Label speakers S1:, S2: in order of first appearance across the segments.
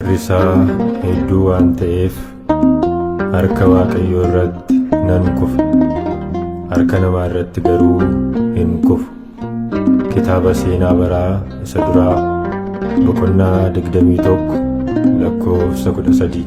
S1: Araarri isaa hedduu waan ta'eef harka Waaqayyoo irratti nan kufa. Harka namaa irratti garuu hin kufu. Kitaaba Seenaa Baraa isa duraa boqonnaa 21 lakkoofsa 13.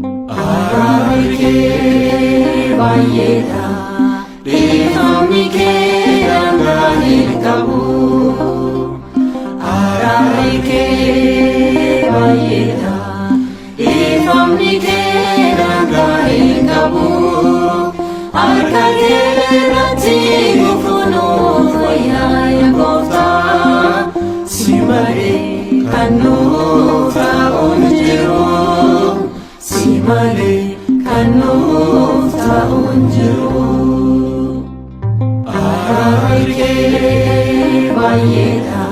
S2: Araarri kee baay'eedha, dhiifamni kee daangaa hin qabu. Araarri kee baay'eedha, dhiifamni kee daangaa hin qabu. Harka kee irratti kufuun wayyaa yaa gooftaa, si malee kan nuuf ta'u hin jiru. Si malee kan nuuf ta'u hin jiru. Araarri kee baay'eedha,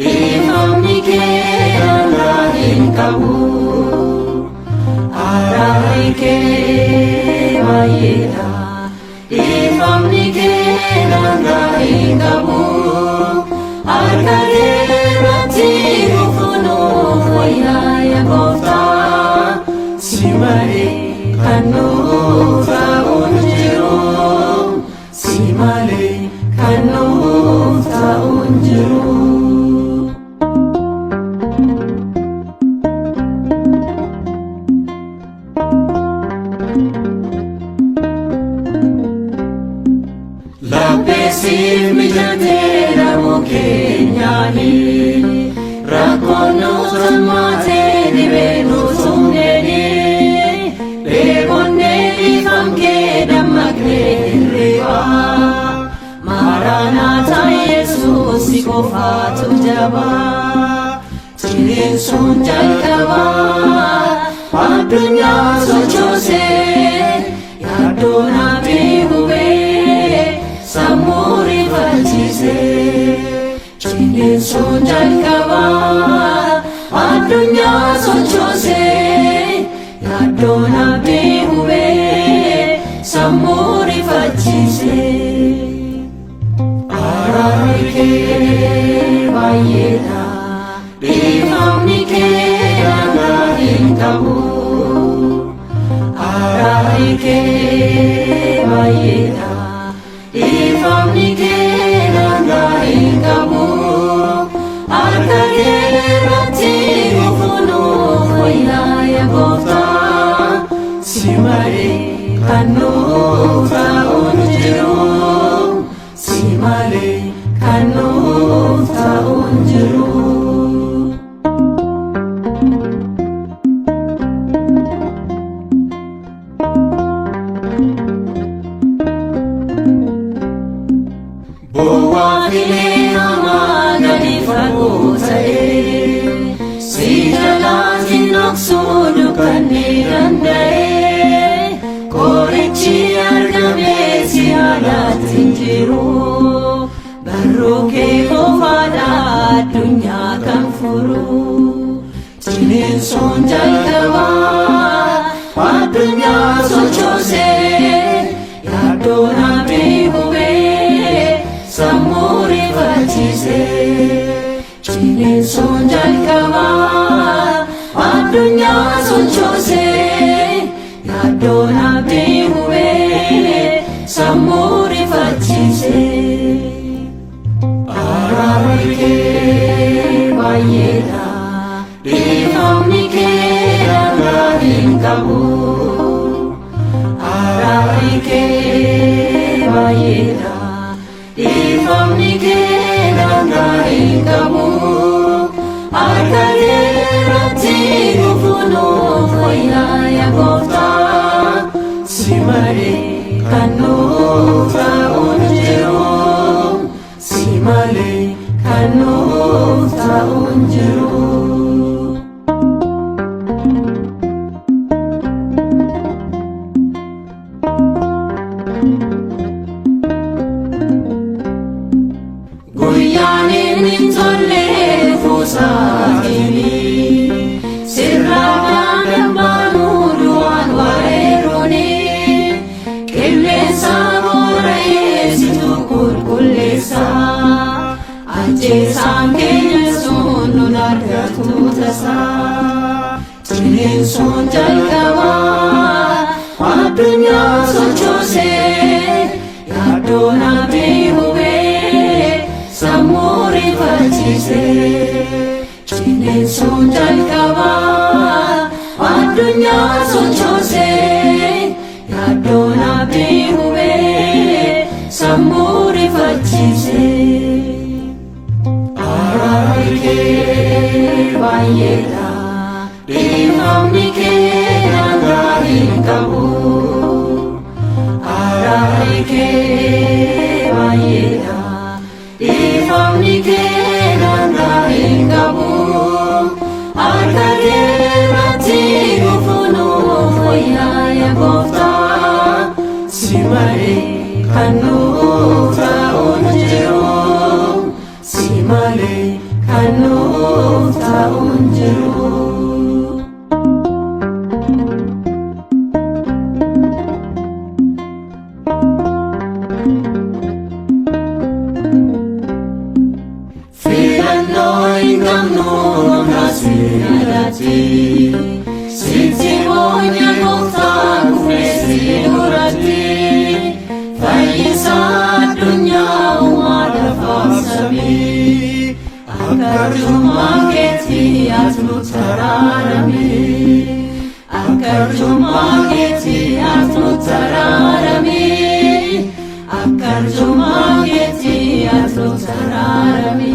S2: dhiifamni kee daangaa hin qabu. Araarri kee baay'eedha, dhiifamni kee daangaa hin qabu. Harka kee irratti kufuun wayyaa yaa gooftaa, si malee kan nuuf ta'u hin jiru. Si malee kan nuuf ta'u hin jiru. Lapheesiif mijatee dhabuu keenyaani rakkoon nuuf hammaatee dhibee nuuf humneeni dheebonnee dhiifamkee dammaqnee hirribaa Maranaataa Yesuus si qofaatu jabaa Ciniinsuun jalqabaa addunyaa sochoosee yaaddoon abdii hubee sammuu rifachiisee. Ciniinsuun jalqabaa addunyaa sochoosee yaaddoon abdii hubee sammuu rifachiisee. Araarri kee baay'eedha, dhiifamni kee daangaa hin qabu. Araarri kee baay'eedha, dhiifamni kee daangaa hin qabu. Harka kee irratti kufuun wayyaa yaa gooftaa, si malee kan nuuf ta'u hin jiru. Si malee kan nuuf ta'u hin jiru. Bowwaa filee hamaa gadi fagoo ta'e, si jalaatiin dhoksuu dukkanni danda'e, qorichi argame si alaatti hin jiru. Barruu kee qofaadha addunyaa kan furu. Ciniinsuun jalqabaa addunyaa sochoosee yaaddoon abdii hubee sammuu rifachiisee. Ciniinsuun jalqabaa addunyaa sochoosee yaaddoon abdii hubee sammuu rifachiisee. Araarri kee baay'eedha, dhiifamni kee daangaa hin qabu. Araarri kee baay'eedha, dhiifamni kee daangaa hin qabu. Harka kee irratti kufuun wayyaa yaa gooftaa, si malee kan nuuf ta'u hin jiru. Si malee kan nuuf ta'u hin jiru. Guyyaan inni hin tolle Ajjeesaan keenya sun nun argatu tasaa. Ciniinsuun jalqabaa addunyaa sochoosee yaaddoon abdii hubee sammuu rifachiisee. Ciniinsuun jalqabaa addunyaa sochoosee yaaddoon abdii hubee sammuu rifachiisee. Araarri kee baay'eedha, dhiifamni kee daangaa hin qabu. Araarri kee baay'eedha, dhiifamni kee daangaa hin qabu. Harka kee irratti kufuu nuuf wayyaa yaa gooftaa, si malee kan nuuf ta'u hin jiru. Si malee kan nuuf ta'u hin jiru. Filannoo hin qabnu kaasii alatti. Sitti boonya gooftaa kufnee si duratti. Fayyisaa addunyaa uumaa lafaaf samii. Akka arjummaa keetii ati nutti araarami. Akka arjummaa keetii ati nutti araarami. Akka arjummaa keetii ati nutti araarami.